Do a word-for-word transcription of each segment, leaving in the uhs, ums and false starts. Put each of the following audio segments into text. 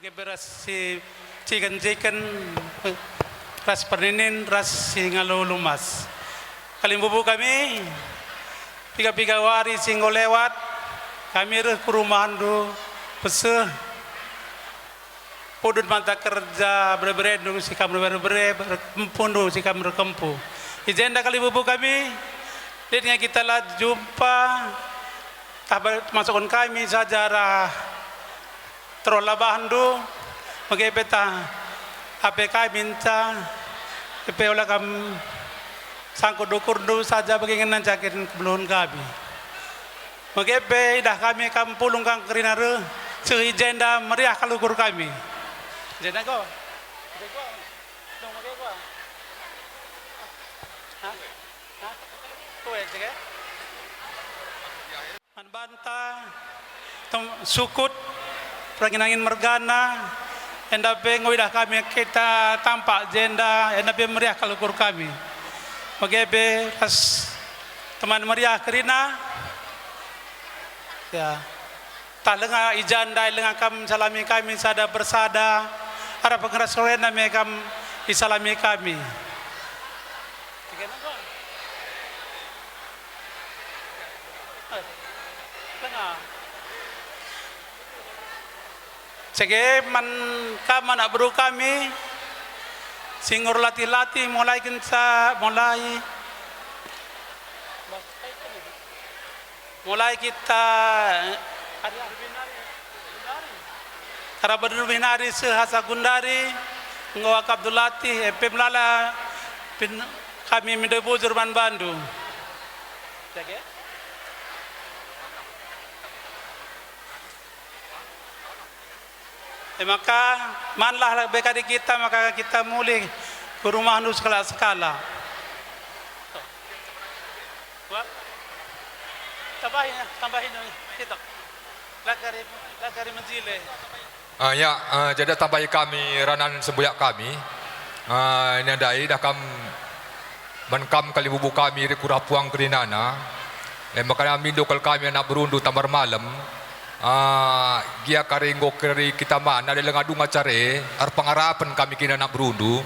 Ras si ciken-ciken, ras perninin, ras si ngalo lumas. Kalimbubu kami, piga-piga wari si enggo lewat, kami reh ku rumahndu, peseh pudun mata kerja bere-berendu si kam bere-bere, erkempundu si kam erkempu. I jenda kalimbubu kami, lit nge kita la jumpa, tah ba-, masukon kami saja arah Terus labahndu, mage pe tah ape kami nca, e pe ola kam sangkut ukurndu saja bage ngena ncakin kebeluhen kami. Mage pe idah kami kam pulung kang kerina reh, seh i jenda meriah kal ukur kami. Jenda ko. Jenda ko. Dong mage ko. Hah? Hah? Tuh ya, cek ya. Man banta, tem-, sukut, perangin-angin mergana, enda pe enggo idah kami kita tampak jenda, enda pe meriah kal ukur kami. Mage pe ras teman meriah kerina. Ya. Tah lenga i jenda, lenga kam salami kami sada persada, arah pengeras sorena me kam isalami kami. Cege man kam anak beru kami, si enggo erlatih-latih mulai kenca mulai, mulai kita Karaben Rumihin Ari seh asa gundari, enggo akap erlatih, e pe melala pin-, kami mindo bujur man bandu. E maka, manlah lebe kari kita, maka kita mulih ku rumahndu sekalak-sekalak. Tambahi, tambahi, kita. La kari, la kari menjile. Ah, ya, ah, jadi tambahi kami ranan sembuyak kami. Ah, ini ndai dah kam man kam kalimbubu kami reh ku arah puang kerinana. E maka mindo kal kami anak berundu Tambar Malem. Ah, gia kari enggo kari kita man, adi lenga dung acara e, erpengarapen kami kerina anak berundu.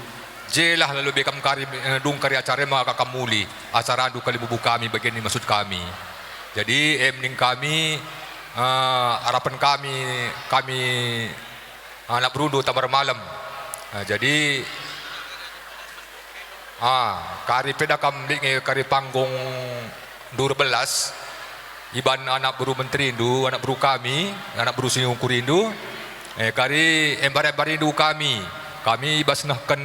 Jelah lalu be kam kari, eh, dung kari acara e maka kam mulih. Acarandu kalimbubu kami, bagian ni maksud kami. Jadi, em ning kami, eh, arapen kami, kami anak berundu Tambar Malem. Nah, jadi, ah, kari pe dah kam lit nge kari panggung dua belas, iban anak beru menterindu, anak beru kami, anak beru si ngukurindu, eh, kari embar-embarindu kami. Kami i bas nehken,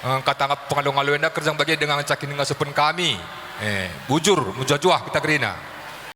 eh, kata ngap pengalo-ngalo enda kerjang bage dengan cakin ngasupen kami. Eh, bujur, mejuah-juah kita kerina.